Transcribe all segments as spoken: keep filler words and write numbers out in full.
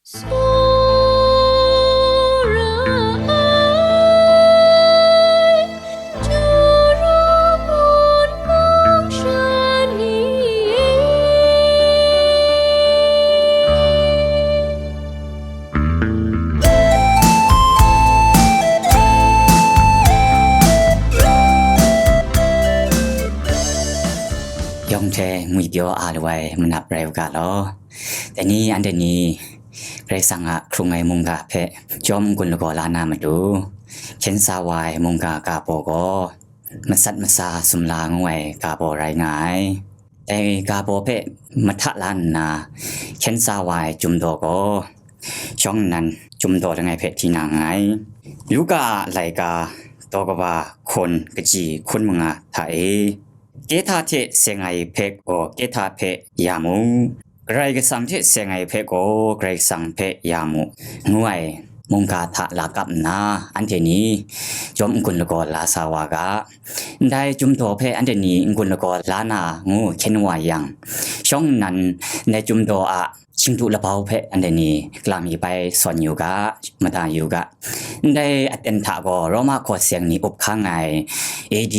Tsawra ai, Jura mung mung sha ni e. Yawng hte ngwi pyaw a lu ai manap rai u ga law. Dai ni anhte ni Karai Kasang a hkrung ai mungga hpe jawm n-gun lagaw la na matu, hkyen sa wa ai mungga ga baw gaw, masat masa sumla ngu ai ga baw rai nga ai. Dai ga baw hpe mahta la nna, hkyen sa wa ai Chyum Daw gaw, shawng nnan Chyum Daw langai hpe hti na nngai. Luka a laika daw kaba hkawn kaji hkun manga hta e, Kehta hte seng ai hpe gaw Kehta hpe ya mu, Karai Kasang hte seng ai hpe gaw Karai Kasang hpe ya mu, ngu ai mungga hta la kap nna, anhte ni jawm n-gun lagaw la sa wa ga. Ndai Chyum Daw hpe anhte ni n-gun lagaw la na ngu hkyen wa yang, shawng nnan ndai Chyum Daw a shingtu labau hpe anhte ni gala mi bai sawn yu ga, mada yu ga. Ndai aten hta gaw Roma hkaw seng ni up hkang ai A D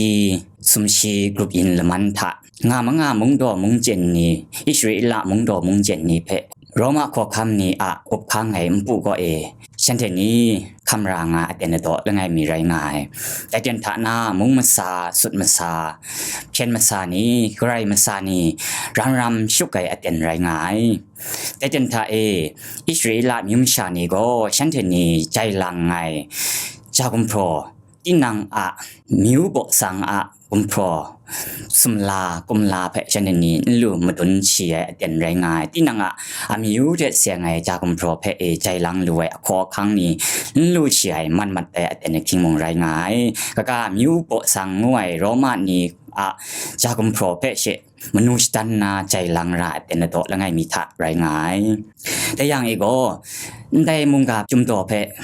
sumshi grup yin laman hta, nga manga mungdaw mungjen ni, Israela mungdaw mungjen ni hpe Roma hkawhkam ni a up hkang ai npu kaw e, shanhte ni hkam ra nga aten ladaw langai mi rai nga ai. Dai ten hta na, mung masa, sut masa, hpyen masa ni, karai masa ni, ram ram shuk ai aten rai nga ai. Dai ten hta e, Israela myu masha ni gaw shanhte ni jai lang ai ja gumhpraw, tinang a myu baw sang a gumhpraw, sumla kumla hpe shanhte ni n lu madun shi ai aten rai nga ai. Tinang a amyu hte seng ai ja gumhpraw hpe e jai lang lu ai ahkaw ahkang ni n lu shi ai man mat ai aten ahkying mung rai nga ai. Kaga myu baw sang ngu ai Roma ni a ja gumhpraw hpe she manu shadan na jai lang ra ai aten ladaw langai mi hta rai nga ai. Dai yang e gaw, ndai mungga Chyum Daw hpe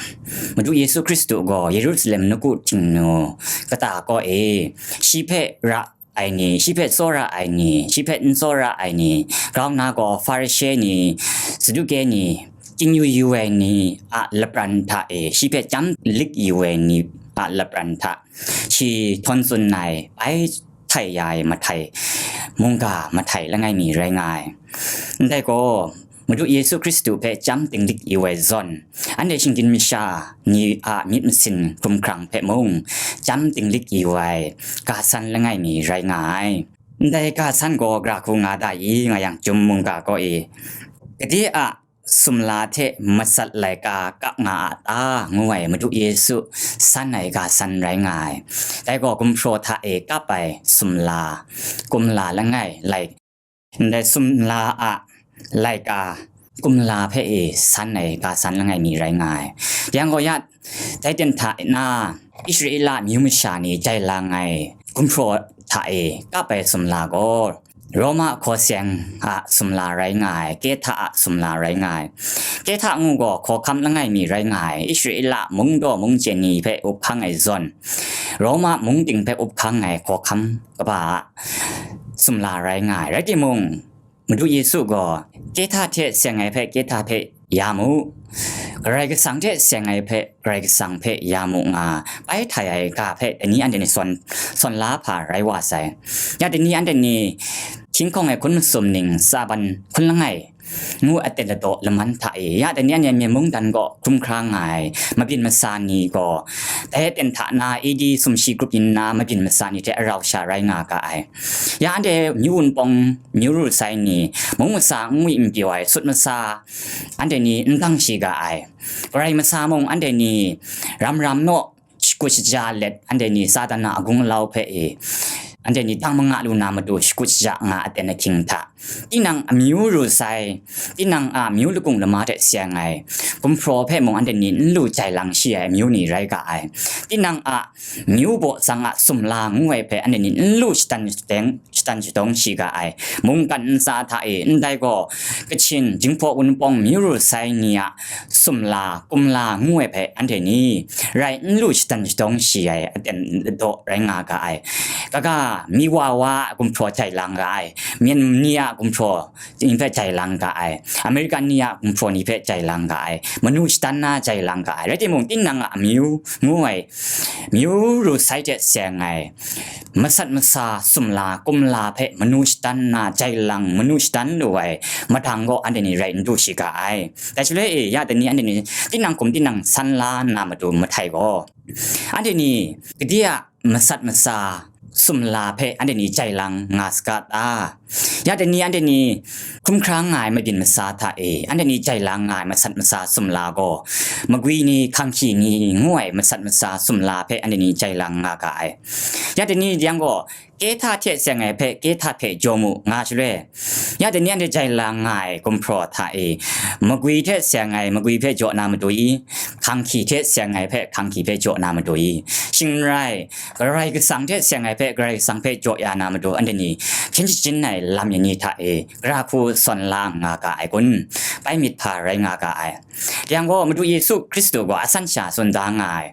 Madu Yesu Hkristu gaw Yerusalem nawku htingnu kata kaw e, shi hpe ra ai ni, shi hpe tsawra ai ni, shi hpe n tsawra ai ni, grau nna gaw Hparishe ni, Saduke ni, ting yu yu ai ni a lapran hta e, shi hpe chyam lik yu ai ni a lapran hta, shi htawn tsun ai, bai htai ya ai mahtai, mungga mahtai langai mi rai nga ai. Ndai gaw, Madu Yesu Hkristu hpe chyam tinglik yu ai zawn, anhte shinggyim masha ni a myit masin hkrum hkrang hpe mung, chyam tinglik yu ai ga san langai mi rai nga ai. Ndai ga san gaw gara hku nga da i nga yang, Chyum mungga kaw e, gade a sumla hte masat laika kap nga a ta, ngu ai Madu Yesu san ai ga san rai nga ai. Dai gaw gumhpraw hta e kap ai sumla, kumla langai lai, ndai sumla a laika kumla hpe e san ai ga san langai mi rai nga ai. Yang gaw ya, dai ten hta na, Israela myu masha ni jai lang ai gumhpraw hta e kap ai sumla gaw, Roma hkaw seng a sumla rai nga ai, Kehta a sumla rai nga ai. Kehta ngu gaw hkawhkam langai mi rai nga ai, Israela mungdaw mungjen ni hpe up hkang ai zawn, Roma mung ting hpe up hkang ai hkawhkam kaba a sumla rai nga ai. Rai timung, Madu Yesu gaw, Kehta hte seng ai hpe Kehta hpe ya mu, Karai Kasang hte seng ai hpe Karai Kasang hpe ya mu nga bai htai ai ga hpe dai ni anhte ni sawn, sawn la hpa rai wa sai. Ya dai ni anhte ni hkying hkawng ai hkun masum ning tsa ban hkun langai ngu aten ladaw laman hta e, ya dai ni anhte Myen mungdan gaw hkrum hkra nga ai mabyin masa ni gaw, dai aten hta na A D sumshi grup yin na mabyin masa ni hte arau sha rai nga ga ai. Ya anhte myu wunpawng, myu ru sai ni, mung masa n ngwi n pyaw ai sut masa, anhte ni n dang shi ga ai. Karai masa mung anhte ni ram ram naw shakut shaja let, anhte ni Satan a agung alau hpe e, anhte ni dang manga lu na matu shakut shaja nga aten ahkying hta, tinang amyu ru sai, tinang a myu lakung lama hte seng ai gumhpraw hpe mung anhte ni n lu jai lang shi ai amyu ni rai ga ai. Tinang a myu baw tsang a sumla ngu ai hpe anhte ni n lu shatan shadeng, shatan shadawng shi ga ai. Mungkan ntsa hta e, ndai gaw, Kachin, Jinghpaw Wunpawng, myu ru sai ni a sumla, kumla ngu ai hpe anhte ni rai n lu shatan shadawng shi ai aten ladaw rai nga ga ai. Kaga, mi wa wa a gumhpraw jai lang ga ai, myen ni a gumhpraw ni hpe jai lang ga ai, American ni a gumhpraw ni hpe jai lang ga ai, manu shadan na jai lang ga ai, rai timung, tinang a amyu ngu ai, myu ru sai hte seng ai, masat masa sumla kumla hpe manu shadan na jai lang, manu shadan lu ai madang gaw anhte ni rai n du shi ga ai. Dai shaloi e, ya dai ni anhte ni tinang hkum tinang san la nna matu mahtai gaw, anhte ni gade a masat masa sumla hpe anhte ni jai lang nga saga ta? Ya dai ni anhte ni hkumhkrang nga ai mabyin masa hta e, anhte ni jai lang nga ai masat masa sumla gaw, magwi ni, hkanghki ni ngu ai masat masa sumla hpe anhte ni jai lang nga ga ai. Ya dai ni yang gaw, kehta hte seng ai hpe kehta hpe jaw mu nga shaloi, ya dai ni anhte jai lang nga ai gumhpraw hta e, magwi hte seng ai magwi hpe jaw na matu i, hkanghki hte seng ai hpe hkanghki hpe jaw na matu i, shing n rai, Karai Kasang hte seng ai hpe Karai Kasang hpe jaw ya na matu anhte ni hkyen shachyun ai lam ya ni hta e, gara hku sawn la nga ga ai kun? Bai myit hpa rai nga ga ai. Yang gaw, Madu Yesu Hkristu gaw a san sha tsun da nga ai,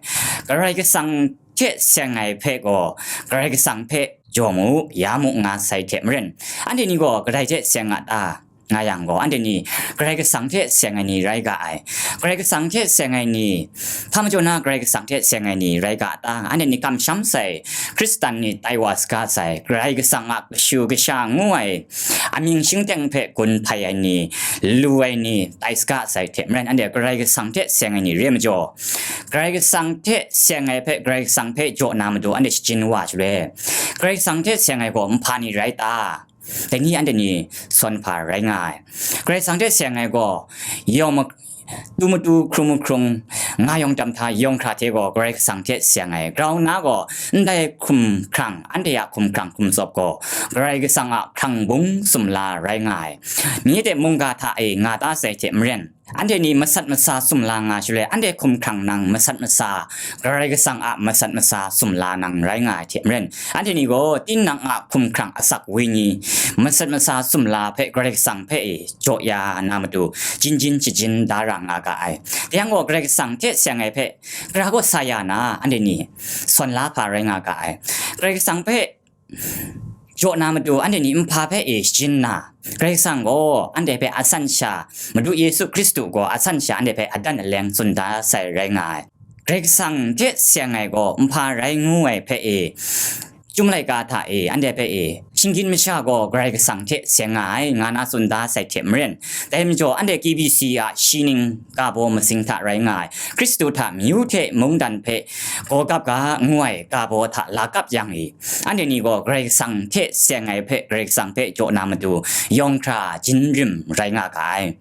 Karai Kasang hte seng ai hpe gaw, Karai Kasang hpe jaw mu, ya mu nga sai hte maren, anhte ni gaw kadai hte seng a ta? Nga yang gaw, anhte ni Karai Kasang hte seng ai ni rai ga ai. Karai Kasang hte seng ai ni, hpa majaw na Karai Kasang hte seng ai ni rai ga ta? Anhte ni kamsham sai, Hkristan ni tai wa saga sai, Karai Kasang a kashu kasha ngu ai, amying shingteng hpe gun hpai ai ni, lu ai ni tai saga sai hte maren, anhte Karai Kasang hte seng ai ni re ai majaw, Karai Kasang hte seng ai hpe Karai Kasang hpe jaw na matu anhte shachyun wa shaloi, Karai Kasang hte seng ai gaw nhpa ni rai ta? Dai ni anhte ni sawn hpa rai nga ai. Karai Kasang hte seng ai gaw, yawng ma-, tu matu hkrung mahkrung, nga yawng tam hta yawng hkra hte gaw Karai Kasang hte seng ai. Grau nna gaw, ndai hkumhkrang, anhte a hkumhkrang hkum tsawp gaw, Karai Kasang a hkrang bung sumla rai nga ai. Mi hte mungga hta e nga ta sai hte maren, anhte ni masat masa sumla nga shaloi, anhte hkumhkrang nang masat masa, Karai Kasang a masat masa sumla nang rai nga ai hte maren, anhte ni gaw tinang a hkumhkrang asak wenyi, masat masa sumla hpe Karai Kasang hpe e jaw ya na matu, jin jin shajin da ra nga ga ai. Dai yang gaw, Karai Kasang hte seng ai hpe gara gaw sa ya na, anhte ni sawn la hpa rai nga ga ai. Karai Kasang hpe jaw na matu anhte ni nhpa hpe e shajin nna, Karai Kasang gaw anhte hpe a san sha, Madu Yesu Hkristu gaw a san sha anhte hpe adan aleng tsun da sai rai nga ai. Karai Kasang hte seng ai gaw nhpa rai ngu ai hpe e, Chyum laika hta e anhte hpe e, shinggyim masha gaw Karai Kasang hte seng nga ai, nga na tsun da sai hte maren, dai majaw anhte K B C a shi ning ga baw masing hta rai nga ai, Hkristu hta myu hte mungdan hpe gaw gap ga ngu ai ga baw hta la kap yang e, anhte ni gaw Karai Kasang hte seng ai hpe Karai Kasang hpe jaw na matu yawng hkra jin rim rai nga ga ai.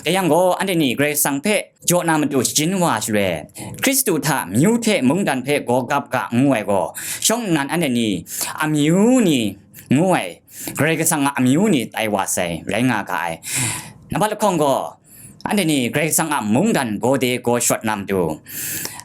Dai yang gaw, anhte ni Karai Kasang hpe jaw na matu shajin wa shaloi, Hkristu hta myu hte mungdan hpe gaw gap ga ngu ai gaw, shawng nnan anhte ni amyu ni ngu ai, Karai Kasang a amyu ni tai wa sai rai nga ga ai. Nambat lahkawng gaw, anhte ni Karai Kasang a mungdan gaw de gaw shawt na matu,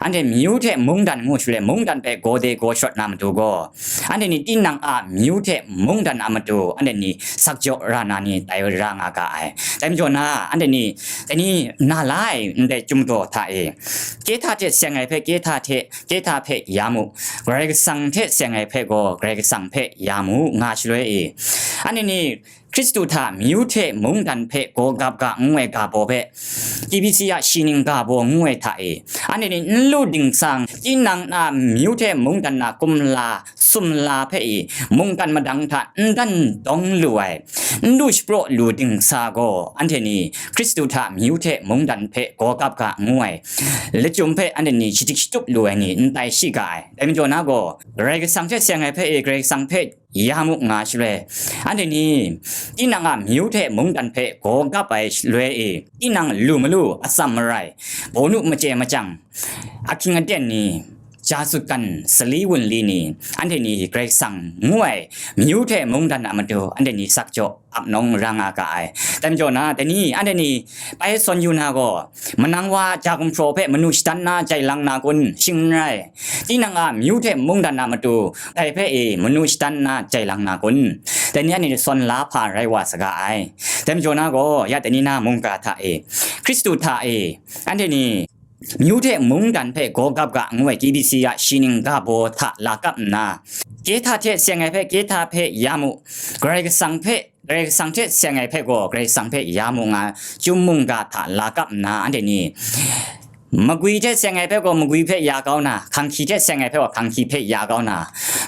anhte myu hte mungdan ngu shaloi, mungdan hpe gaw de gaw shawt na matu gaw, anhte ni tinang a myu hte mungdan a matu, anhte ni sakjaw ra na ni tai ra nga ga ai. Dai majaw na, anhte ni, dai ni na la ai ndai chyum daw hta e, kehta hte seng ai hpe kehta hte, kehta hpe ya mu, Karai Kasang hte seng ai hpe gaw Karai Kasang hpe ya mu nga shaloi e, anhte ni Hkristu hta myu hte mungdan hpe gaw gap ga ngu ai ga baw hpe, K B C a shi ning ga baw ngu ai hta e, anhte ni n lu dingsa, tinang na myu hte mungdan na kumla sumla hpe e, mungkan madang hta n dan dawng lu ai, n lu shapraw lu dingsa gaw, anhte ni Hkristu hta myu hte mungdan hpe gaw gap ga ngu ai lachyum hpe anhte ni shadik shatup lu ai ni n tai shi ga ai. Dai majaw na gaw, Karai Kasang hte seng ai hpe e, Karai Kasang hpe ya mu nga shaloi, anhte ni tinang a myu hte mungdan hpe gaw gap ai shaloi e, tinang lu malu, atsam marai, bawnu machye machyang, ahkying aten ni, ja sutgan sali wunli ni, anhte ni Karai Kasang ngu ai myu hte mungdan a matu anhte ni sakjaw ap nawng ra nga ga ai. Dai majaw na, dai ni, anhte ni bai sawn yu na gaw, manang wa ja gumhpraw hpe manu shadan na jai lang na kun? Shing n rai. Tinang a myu hte mungdan a matu, dai hpe e manu shadan na jai lang na kun? Dai ni anhte ni sawn la hpa rai wa saga ai. Dai majaw na gaw, ya dai ni na mungga hta e, Hkristu hta e, anhte ni myu hte mungdan hpe gaw gap ga ngu ai K B C a shi ning ga baw hta la kap nna, K Kehta hte seng ai hpe kehta hpe ya mu, Karai Kasang hpe, Karai Kasang hte seng ai hpe gaw Karai Kasang hpe ya mu nga, chyum mungga hta la kap nna anhte ni, magwi hte seng ai hpe gaw magwi hpe ya kau na, hkanghki hte seng ai hpe gaw hkanghki hpe ya kau na,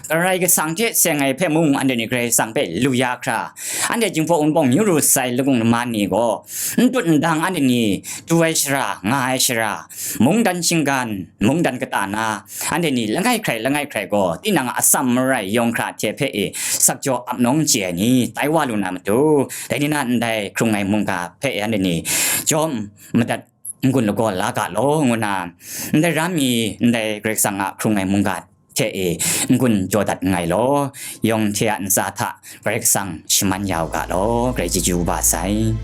Karai Kasang hte seng ai hpe mung anhte ni Karai Kasang hpe lu ya hkra, anhte Jinghpaw Wunpawng amyu ru sai lagun laman ni gaw, n tut n dang anhte ni du ai shara, nga ai shara, mungdan shinggan, mungdan kata na, anhte ni langai hkrai langai hkrai gaw, tinang a atsam marai yawng hkra hte hpe e, sakjaw ap nawng chye ai ni, tai wa lu na matu, dai ni na ndai hkrung ai mungga hpe e anhte ni, jawm madat n-gun lagaw la ga law, ngu na, ndai ram mi, ndai Karai Kasang a hkrung ai mungga hte e n-gun jaw dat nngai law, yawng hte a ntsa hta Karai Kasang shaman ya u ga law, Karai chyeju ba sai.